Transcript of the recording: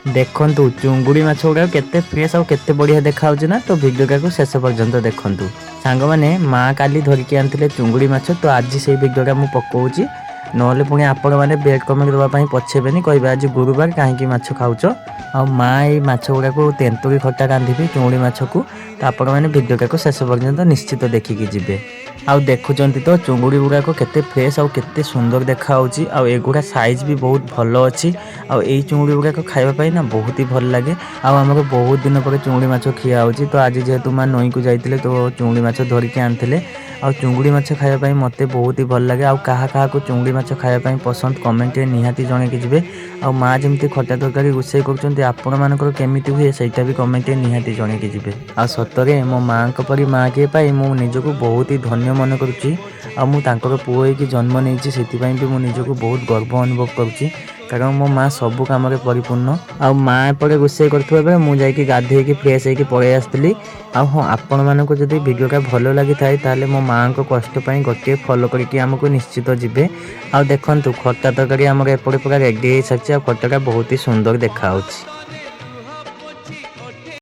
ଦେଖନ୍ତୁ, ଚୁଙ୍ଗୁଡ଼ି ମାଛ ଗୁଡ଼ାକ କେତେ ଫ୍ରେଶ୍ ଆଉ କେତେ ବଢ଼ିଆ ଦେଖାହେଉଛି ନା? ତ ଭିଡ଼ିଓଟାକୁ ଶେଷ ପର୍ଯ୍ୟନ୍ତ ଦେଖନ୍ତୁ ସାଙ୍ଗମାନେ। ମା କାଲି ଧରିକି ଆଣିଥିଲେ ଚୁଙ୍ଗୁଡ଼ି ମାଛ, ତ ଆଜି ସେଇ ଭିଡ଼ିଓଟା ମୁଁ ପକାଉଛି। ନହେଲେ ପୁଣି ଆପଣମାନେ ବେଡ୍ କମେଣ୍ଟ ଦେବା ପାଇଁ ପଛେଇବେନି, କହିବେ ଆଜି ଗୁରୁବାର, କାହିଁକି ମାଛ ଖାଉଛ? ଆଉ ମା ଏଇ ମାଛ ଗୁଡ଼ାକୁ ତେନ୍ତୁଳି ଖଟା ରାନ୍ଧିବେ ଚୁଙ୍ଗୁଡ଼ି ମାଛକୁ। ତ ଆପଣମାନେ ଭିଡ଼ିଓଟାକୁ ଶେଷ ପର୍ଯ୍ୟନ୍ତ ନିଶ୍ଚିତ ଦେଖିକି ଯିବେ। ଆଉ ଦେଖୁଛନ୍ତି ତ, ଚୁଙ୍ଗୁଡ଼ି ଗୁଡ଼ାକ କେତେ ଫ୍ରେଶ୍ ଆଉ କେତେ ସୁନ୍ଦର ଦେଖାହେଉଛି। ଆଉ ଏଗୁଡ଼ା ସାଇଜ୍ ବି ବହୁତ ଭଲ ଅଛି। ଆଉ ଏଇ ଚୁଙ୍ଗୁଡ଼ି ଗୁଡ଼ାକ ଖାଇବା ପାଇଁ ନା ବହୁତ ହି ଭଲ ଲାଗେ। ଆଉ ଆମର ବହୁତ ଦିନ ପରେ ଚୁଙ୍ଗୁଡ଼ି ମାଛ ଖିଆ ହେଉଛି। ତ ଆଜି ଯେହେତୁ ମା ନଈକୁ ଯାଇଥିଲେ, ତ ଚୁଙ୍ଗୁଡ଼ି ମାଛ ଧରିକି ଆଣିଥିଲେ। ଆଉ ଚୁଙ୍ଗୁଡ଼ି ମାଛ ଖାଇବା ପାଇଁ ମୋତେ ବହୁତ ହି ଭଲ ଲାଗେ। ଆଉ କାହା କାହାକୁ ଚୁଙ୍ଗୁଡ଼ି ମାଛ ଖାଇବା ପାଇଁ ପସନ୍ଦ, କମେଣ୍ଟରେ ନିହାତି ଜଣେଇକି ଯିବେ। ଆଉ ମା ଯେମିତି ଖଟା ତରକାରୀ ରୋଷେଇ କରୁଛନ୍ତି, ଆପଣମାନଙ୍କର କେମିତି ହୁଏ, ସେଇଟା ବି କମେଣ୍ଟରେ ନିହାତି ଜଣେଇକି ଯିବେ। ଆଉ ସତରେ ମୋ ମାଆଙ୍କ ପରି ମା କିଏ ପାଇ ମୁଁ ନିଜକୁ ବହୁତ ହି ଧନ୍ୟ ମନେ କରୁଛି। ଆଉ ମୁଁ ତାଙ୍କର ପୁଅ ହେଇକି ଜନ୍ମ ନେଇଛି, ସେଥିପାଇଁ ବି ମୁଁ ନିଜକୁ ବହୁତ ଗର୍ବ ଅନୁଭବ କରୁଛି, କାରଣ ମୋ ମା ସବୁ କାମରେ ପରିପୂର୍ଣ୍ଣ। ଆଉ ମା ଏପଟେ ରୋଷେଇ କରୁଥିବା ବେଳେ ମୁଁ ଯାଇକି ଗାଧେଇକି ଫ୍ରେଶ୍ ହେଇକି ପଳେଇ ଆସିଥିଲି। ଆଉ ହଁ, ଆପଣମାନଙ୍କୁ ଯଦି ଭିଡ଼ିଓଟା ଭଲ ଲାଗିଥାଏ, ତାହେଲେ ମୋ ମାଆଙ୍କ କଷ୍ଟ ପାଇଁ ଗୋଟିଏ ଫଲୋ କରିକି ଆମକୁ ନିଶ୍ଚିତ ଯିବେ। ଆଉ ଦେଖନ୍ତୁ, ଖଟା ତରକାରୀ ଆମର ଏପଟେ ପୁରା ରେଡ଼ି ହେଇସାରିଛି। ଆଉ ଖଟାଟା ବହୁତ ହି ସୁନ୍ଦର ଦେଖାହେଉଛି।